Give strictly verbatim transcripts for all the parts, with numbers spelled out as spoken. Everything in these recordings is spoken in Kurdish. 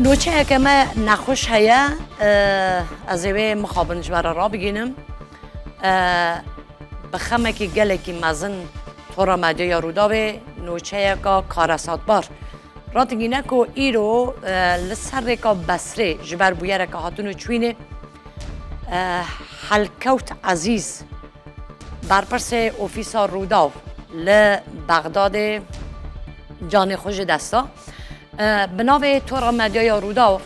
Nûçeyeke me nexweş heye, e, ez ê wê mixabin ji we re rabigînim. E, bi xemekî gelekî mezin tora medyaya Rûdawê nûçeyeka karesatbar radigîne ku îro, e, li ser rêka Besrê ji ber bûyereke hatin û çûyînê, e, Helkewt Ezîz, berpirsê ofîsa Rûdaw li Bexdadê canê xwe ji dest da. E, bi navê Tora Medyaya Rûdaw,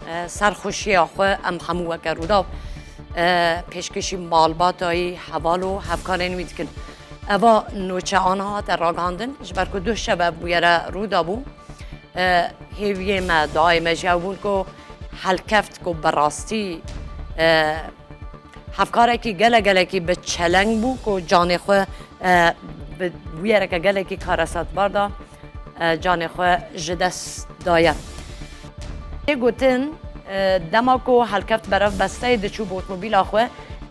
e, serxweşiya xwe em hemû weke Rûdaw, e, pêşkêşî malbatayî, heval û hevkarên wî dikin. Eva nûçe aniha hate ragihandin, ji ber ku duh şev ev bûyere rû dabû. E, hêviyê me, duayê me ji ew bûn ku Helkeft ku bi rastî, e, hevkarekî gele gelekî bi çeleng bû ku canê xwe, e, bi bûyereke gelekî karesatbar da, e, canê xwe ji dest daye. Tê gotin, e, dema ku Helkeft berev besteyê diçû bi otomobîla xwe,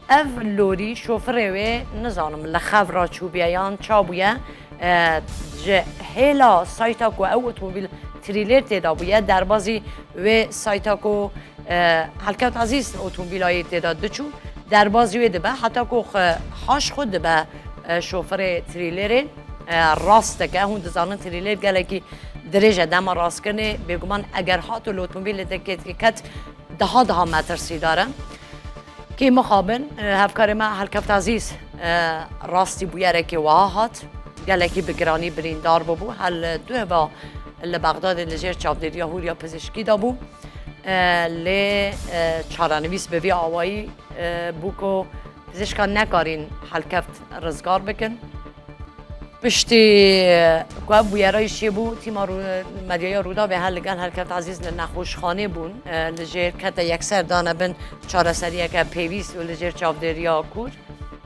ev lorî şofirê wê nizanim li xev re çûbûye yan ça bûye, e, ji hêla sayta ku ew otomobîl trîlêr tê de bûye, derbazî wê sayta ku, e, Helkeft Ezîz otomobîla yê tê de diçû, derbazî wê dibe, heta ku xwe haş xwe dibe, e, şofirê trîlêrê, e, rast dike. Hûn dizanin trîlêr gelekî dirêj e, dema rastkirinê, bêguman eger hat û li otomobîlê de kê-, ket, daha daha metirsîdar e. Kê mixabin, e, hevkarê me Helkeft Ezîz, e, rastî bûyerekê wiha hat, gelekî bi giranî birîndar bûbû. Her li duheva li Bexdadê li jêr çavdêriya hûriya pizîşkî de bû. E, lê, e, çarenivîs bi vî awayî, e, bû ku pizîşkan nekarîn Helkeft rizgar bikin. Piştî ku ev bûyera yî çêbû, tîma Rû-, medyaya Rûdawê her li gel Helkeft Ezîz li nexweşxanê bûn, e, li jêr kete yekser dane bin çareseriyeke pêwîst û li jêr çavdêriya kûr.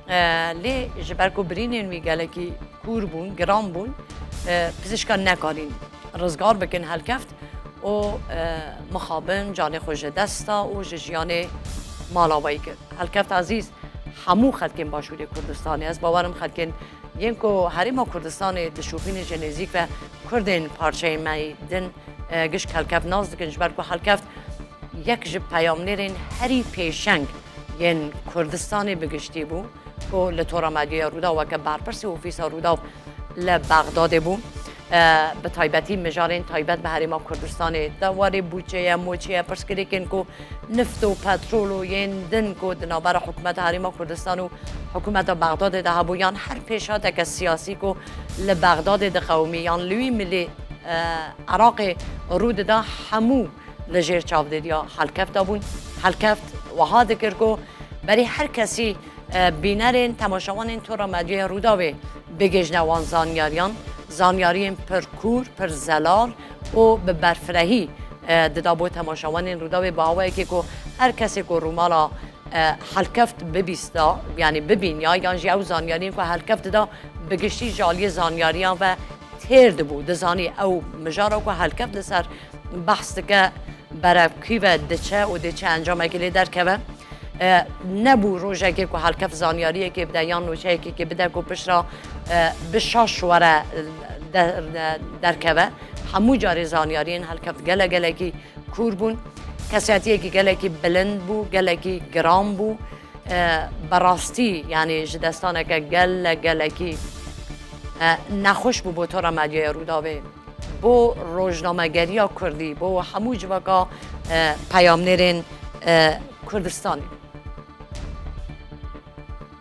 E, lê ji ber ku birînên wî gelekî kûr bûn, giran bûn, e, pizîşkan nekarîn rizgar bikin Helkeft û, e, mixabin canê xwe ji dest da û ji jiyanê mala wê kir. Helkeft Ezîz hemû xelkên Başûrê Kurdistanê, ez bawerim xelkên yên ku Herêma Kurdistanê dişopînin ji nêzîk ve Kurdên parçeyê me yî din, e, gişk Helkeft nas dikin, ji ber ku Helkeft yek ji peyamnêrên herî pêşeng yên Kurdistanê bi giştî bû, ku li Tora Medyaya Rûdaw weke berpirsê ofîsa Rûdaw li Bexdadê bû. E, bi taybetî mijarên taybet bi Herêma Kurdistanê de warê bûçeye, moçeye, pirsgirêkên ku nift û petrol û yên din ku di navbera hikûmeta Herêma Kurdistan û hikûmeta Bexdadê de hebû, yan her pêşhateke siyasî ku li Bexdadê diqewimî, yan li wî milê, e, Iraqê rû dida, hemû li jêr çavdêriya Helkeft de bûn. Helkeft wiha dikir ku berî her kesî, e, bînerên, temaşewanên Tora Medyaya Rûdawê bigihîjne wan zanyariyan, zanyariyên pir kûr, pir zelal û bi berfirehî, e, dida bo temaşewanên Rûdawê, bi awayekê ku her kesê ku rûmala, e, Helkeft bibîsta, yanî bibîniya, yan jî ew zanyariyên ku Helkeft dida, bi giştî ji aliyê zanyariyan ve têr dibû. Dizanî ew mijara ku Helkeft li ser behs dike, berev kî ve diçe û dê çi encamekê lê derkeve. E, nebû rojekê ku Helkeft zanyariyekê bide yan nûçeyekê bide ku piştre, e, bi şaş were, e, de-, de-, derkeve. Hemû carê zanyariyên Helkeft gele gelekî kûr bûn. Kesiyetiyekî gelekî bilind bû, gelekî giran bû. E, berastî, yanî ji destaneke gele gelekî, e, nexweş bû bo Tora Medyaya Rûdawê, bo rojnamegeriya kurdî, bo hemû civaka, e, peyamnêrên, e, Kurdistanê.